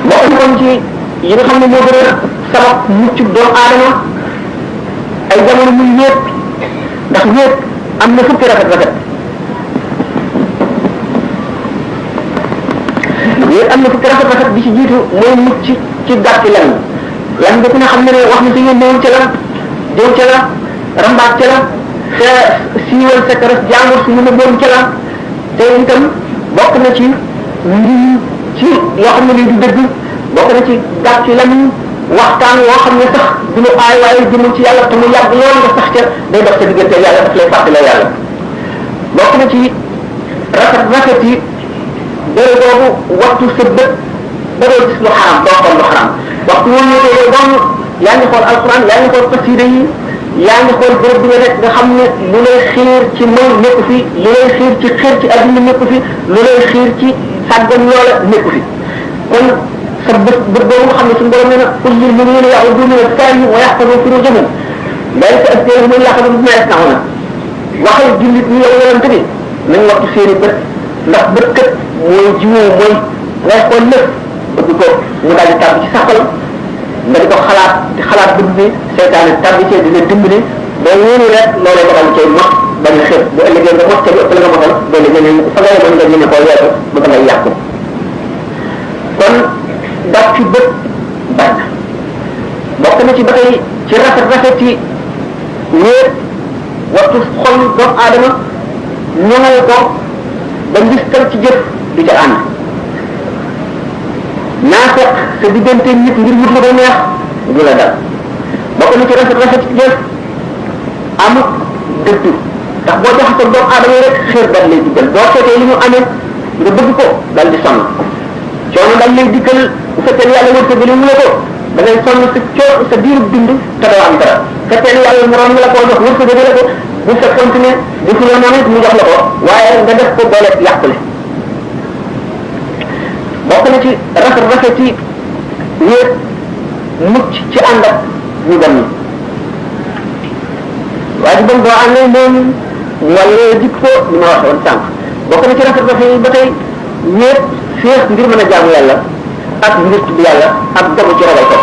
bokk na kon ci yi nga xam ne moo gën a sabab mucc doomu aadama ay jamono muy wéet ndax wéet am na fukki rafet wéet am na fukki rafet bi ci jiitu mooy mucc ci gàtti lan bi ku ne xam ne wax na si ngeen néew ca la jëw ca la rambaat ca la te siiwal sa karas jàngur su ñu ne boon ca la te itam bokk na ci mbir ci yoo xam ne lii du dëgg bokk na ci gàtti lan waxtaan woo xam ne sax du lu aay waaye jëmul ci yàlla te mu yàgg loolu nga sax ca day dox sa diggante yàlla daf lay fàttaloo yàlla bokk na ci rafet yi dara boobu waxtu sa bët da ngay gis lu xaram doo xool lu xaram waxtu woo ñëwee yow dong yaa ngi xool alquran yaa ngi xool xasida yi yaa ngi xool bërëb bi nga nekk nga xam ne lu lay xiir ci moy nekk fi lu lay xiir ci xeer ci adduna nekk fi lu lay xiir ci sàggan loola nekk fi kon sa bët boobu nga xam ne suñu borom nee na qul lil mu'minina yaghuddu min absarihim wa yahfazu furujahum dalika azkaa lahum wa yahfazu ma yasna'una waxal jullit ñi yow yonent bi nañ waxtu seeni bët ndax bët kat mooy jiwoo mooy ngay xool lépp bëgg ko mu daal di tàbb ci sa xol nga di ko xalaat di xalaat bëgg bi seytaane tàbbi cee dina dimbali ba wóolu rek loolee nga daal cay mos bañ a xeeb bu ëllëgee nga mos ca bi ëpp la nga mosal ba léegi ne fa ngay mën nga ñeme koo weesu ba ba ngay yàqu kon daf ci bët bañ bokk na ci ba tey ci rafet yi wéet waxtu xol doomu aadama ñoŋal ko ba ngistal ci jëf du ca ànd naa fekk sa diggante nit ngir wut lu ko neex du la dal bokk na ci rafet ci jëf amut dëddu ndax boo jaxasoo doomu aadama rek xeer dal lay dikkal boo seetee li mu amee nga bëgg ko dal di sonn coono dal lay dikkal bu fekkee ne yàlla wërsëgal mu la ko da ngay sonn sa diirub dund te doo am dara fekkee ne yàlla moroom la koo jox wërsëgal la ko bu fekkoon ne defu la noonu mu jox la ko waaye nga def ko boole yàqule bokk na ci rafet yi wéet mucc ci ànd ak ñu bon ñi waaye di bon boo àndee moom wala jikko li ma waxee woon sànq bokk na ci rafet yi ba tey wéet féex ngir mën a jaamu yàlla ak ngir tudd yàlla ak dogu ci ragal ko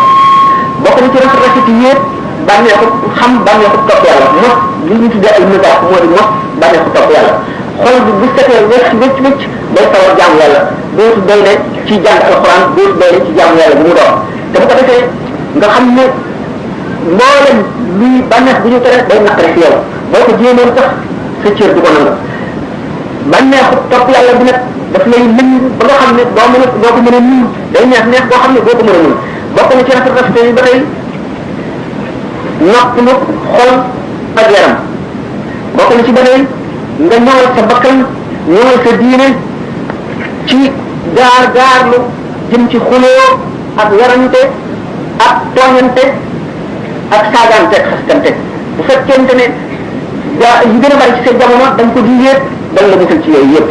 bokk na ci rafet yi wéet bànneexu xam bànneexu topp yàlla mos li ñu tuddee ay misaax moo di mos bànneexu topp yàlla xol bi bu setee wécc day sawar jaamu yàlla dootu doy ne ci jàng alxuraan dootu doy ne ci jaamu yàlla bu mu doon te bu ko defee nga xam ne mboolem luy bànneex bu ñu tere day naqare fi yow boo ko jéemoon sax sa cër du ko nangu bànneexu topp yàlla bi nag daf lay mën ba nga xam ne doo ko mën a nuyu day neex boo xam ne doo ko mën a nuyu bokk na ci rafet yi ba tey noppalu xol ak yaram bokk na ci ba tey nga ñëwal sa bakkan ñëwal sa diine ci gaar-gaarlu jëm ci xuloo ak yarante ak tooñante ak saagante ak xaskante bu fekkente ne yu gën a bari ci sa jamono dañ ko di yéet dañ la musal ci yooyu yëpp